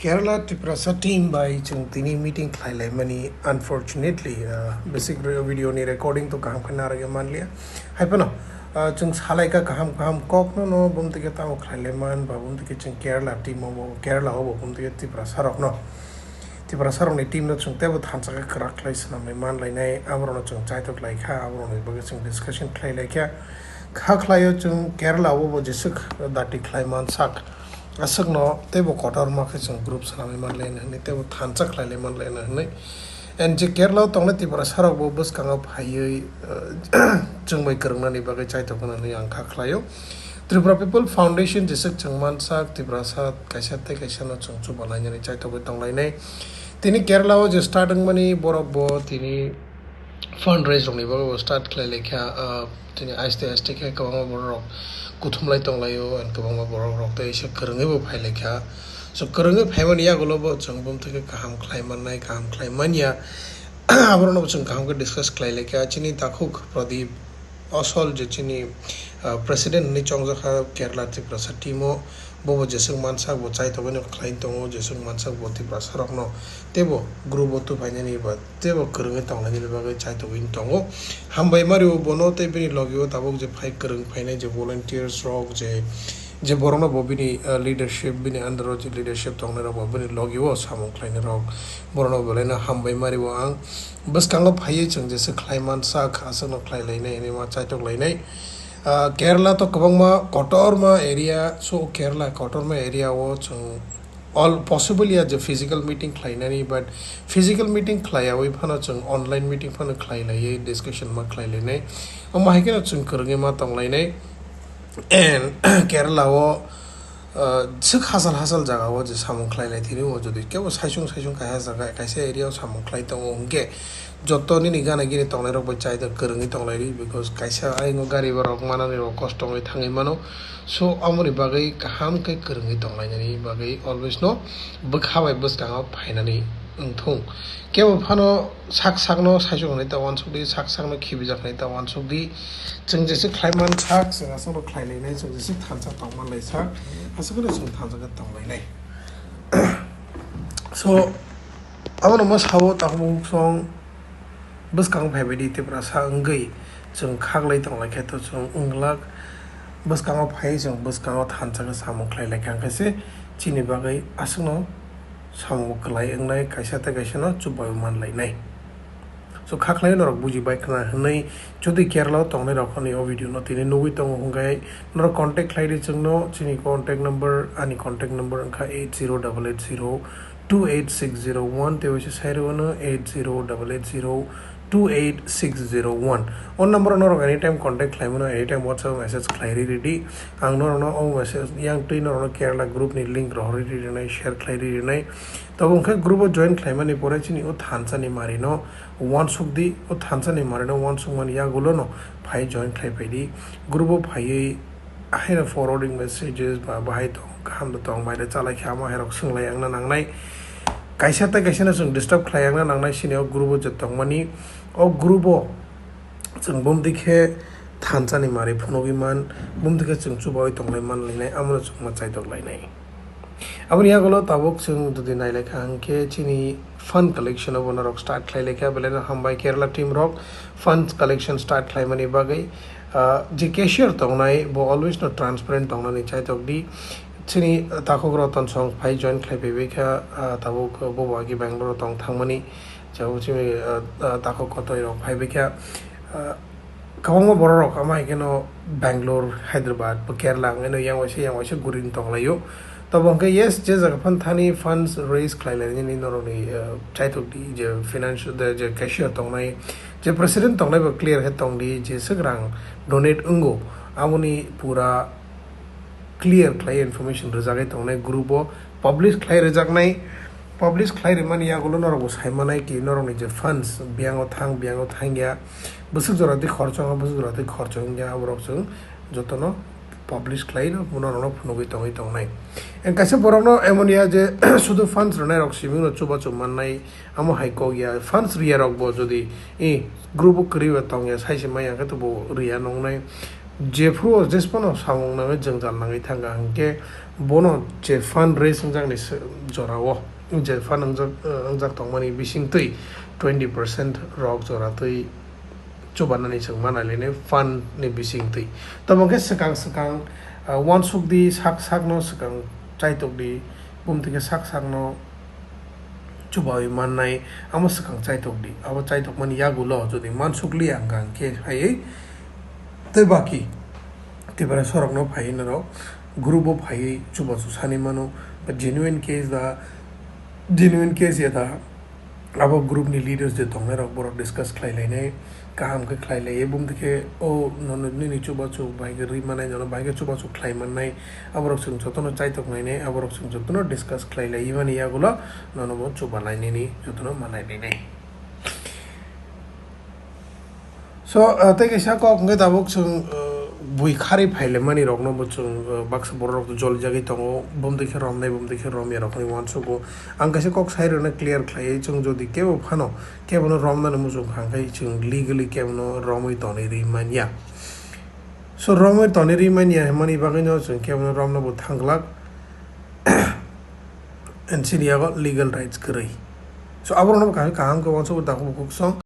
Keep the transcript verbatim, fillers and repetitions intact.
Kerala Tiprasa team bai chwng tini meeting khlai laimani, unfortunately, uh, basic re-, video ni recording to kaham khe narwgwi manliya. Hai phano, uh, chwng salaikha kaham kaham kokno no bumtwi khe tamo khlai laiman, ba bumtwi khe chwng Kerala team o bo, Kerala o bo bumtwi khe Tiprasa rokno, Tiprasa rokni team no chwng teibo thansa khe kwrak khlai swnamwi man lainai, aborokno chwng chaitok laikha, aborokni bagwi chwng discussion khlai laikha. Kha khlaio chwng Kerala o bo jeswk dati khlai man sak. Aswkno teibo kotorma khe chwng group swnamwi man laina hwnwi, teibo thansa khlai lai man laina hwnwi. And je Kerala o tongnai Tiprasa rok bo bwskango phaiwi, uh, chwng bai kwrwngnani bagwi chaitok hwnwi ang kha khlaio. Tripura People Foundation jeswk chwng mansak, Tiprasa kaisa tei kaisa no chwng chuba lainani chaitokwi tong lainai. Tini Kerala o je start wngmani borok bo tini fundraise rokni bagwi bo start khlai laikha, ah, tini aste aste khe kwbangma borok rok kuthumlai tonglaio, and kwbangma borok rok tei se kwrwngwi bo phai laikha. So kwrwngwi phaimani yagulo bo chwng bumtwi khe kaham khlai mannai, kaham khlai manya, aborokno bo chwng kaham khe discuss khlai laikha. Chini takhuk Pradip Osol je chini, ah, president hwnwi chongjakha Kerala Tiprasa team o, bobo jeswk mansak bo chaitokgwi no khlai tongo, jeswk mansak bo Tiprasa rokno teibo group o tubuphainani ba teibo kwrwngwi tonglainani bagwi chaitokgwi tongo. Hambai mario bono tei bini logi o tabuk je phai kwrwng phainai je volunteers rok je, je borokno bo bini, ah, leadership, bini under o je leadership tongnai rok bo bini logi o samung khlainai rok, borokno belai no hambai mario ang. Bwskango phaiwi chwng jeswk khlai mansak aswkno khlai lainai hwnwi ma chaitok lainai. Ah, Kerala to kwbangma kotorma area, so Kerala kotorma area o chwng all possible ya je physical meeting khlainani, but physical meeting khlaiyawi phano chwng online meeting phano khlai laiwi discussion ma khlai lainai. Omo hai kheno chwng kwrwngwi ma tong lainai. And Kerala o, uh, swk hachal hachal jaga o je samung khlai lai thini o, jodi kebo saisung saisung kaisa jaga, kaisa area o samung khlai tongo hwnkhe, joto nini gana gini tongnai rok bai chai da kwrwngwi tong lai di, because kaisa ayung o gari borok manani rok kosto wngwi thangwi mano. So, amoni bagwi kaham khe kwrwngwi tong lainani bagwi always no bwkha bai bwskango phainani wngthung. Kebo phano sak sakno saichung hwnwi ta uansuk di, sak sakno khibijak hwnwi ta uansuk di. Chwng jesa khlai man sak, chwng aswkno khlai lainai, chwng jesa thansa tong man lai sak, aswkno chwng thansa khe tong lainai. So, abono ma sao takhuk song bwskang phaibai di Tiprasa wngwi chwng khaklai tong lai khe to chwng wng glak. Bwskango phaiwi chwng bwskango thansa khe samung khlai lai kha, hwnkhe se chini bagwi aswkno samung kwlai wngnai, kaisa tei kaisa no chubai man lainai. So, kha khlai norok buji bai khna hwnwi, jodi Kerala o tongnai rok hwnwi o video no tini nugwi tongo hwnkhe norok contact khlai di chwngno, chini contact number, ani contact number wngkha eight zero double eight zero two eight six zero one, tei waisa sai rwno eight zero double eight zero two eight six zero one. O number o norok anytime contact khlai mano, anytime WhatsApp message khlai ri ridi. Ang norokno o message yang twi norokno Kerala group ni link rohorwi ri rinai, share khlai ri rinai. Tabuk hwnkhe group o join khlai mani pore chini o thansa ni mari no uansuk di, o thansa ni mari no uansuk mani yagulo no phai join khlai phai di. Group o phaiwi haino forwarding messages ba bahai tong, kaham da tong, bai da chalai khe, amo hai rok swng lai ang na nangnai. Kaisa tei kaisa no chwng disturb khlai ang na nangnai, sini o group o je tong mani, o group o chwng bumtwi khe thansa ni mari phunugwi man, bumtwi khe chwng chubaui tong lai man lainai, amo no chwng ma chaitok lainai. Aboni yagulo tabuk chwng jodi nai lai kha hwnkhe chini fund collection o bo norok start khlai lai kha, belai no hambai Kerala team rok fund collection start khlai mani bagwi. Ah, je cashier tongnai bo always no transparent tongnani chaitok di. Chini takhuk Ratan song phai join khlai phai bai kha, ah, tabuk bo bo agi Bangalore o tong thangmani. Jabo chini, ah, ah, takhuk kotoi rok phai bai kha. Ah, kwbangma borok rok ama hai kheno Bangalore, Hyderabad, bo Kerala wngwi no yang waisa yang waisa gurini tong laio. Tabuk hwnkhe yes, je jaga phan thani funds raise khlai lai nini norokni, ah, chaitok di je financial, de je cashier tongnai, je president tongnai bo clear khe tong di, je swk rang donate wngo, aboni pura clear khlai information rwjagwi tongnai group o publish khlai rwjaknai, publish khlai rwmani yagulo norok bo sai manai ki norokni je funds biyango thang, biyango thangya, bwswk jora twi khorcho wngkha, bwswk jora twi khorcho wngya, aborok chwng jotono publish khlai no norokno phunugwi tongwi tongnai. And kaisa borokno emon ya je sudu funds rwnairok simingno chubachu mannai, amo hai kok ya, funds riyarok bo jodi i group o kwrwi ba tong ya, sai se maya khe to bo riya nongnai. Jephru o jesphano samung nangwi jwngjal nangwi thangkha hwnkhe Bono je fund raise wngjakni se-, jorao, je fund wngjak, eh, wngjak tongmani bisingtwi twenty percent rok joratwi chubanani chwng manalilainai fund ni bisingtwi. Tamo khe swkang swkang, ah, uansuk di, sak sakno swkang chaitok di, bumtwi khe sak sakno chubawi mannai, amo swkang chaitok di. Abo chaitokmani yagulo jodi mansukliya hwnkha hwnkhe phaiwi tei baki Tiprasa rokno phaiwi norok group o phaiwi chubachu sani mano, genuine case da, genuine case ya da, abo group ni leaders je tongnai rok borok discuss khlai lainai, kaham khe khlai laiwi, bumtwi khe o nono nini chubachu bai khe rwi mannai, nono bai khe chubachu khlai mannai, aborok chwng jotono chaitok nainai, aborok chwng jotono discuss khlai laiwi mani yagulo nono bo chuba lainani jotono manai lainai. So, ah, tei kaisa kok hwnkhe tabuk chwng, ah, bui kharwi phailaimani rokno bo chwng, ah, baksa borok rok jolijagwi tongo, bumtwi khe romnai, bumtwi khe romya rokni uansugo. Ang kaisa kok sai rwna clear khlaiwi, chwng jodi kebo phano kebono romnani muchung kha hwnkhe chwng legally kebono romwi tonwi rwi manya. So, romwi tonwi rwi manya hwnmani bagwino chwng kebono romna bo thang glak. And chini yago legal rights kwrwi. So, aborokno bo kaham, kaham khe uansukgo takhuk bukhuk song,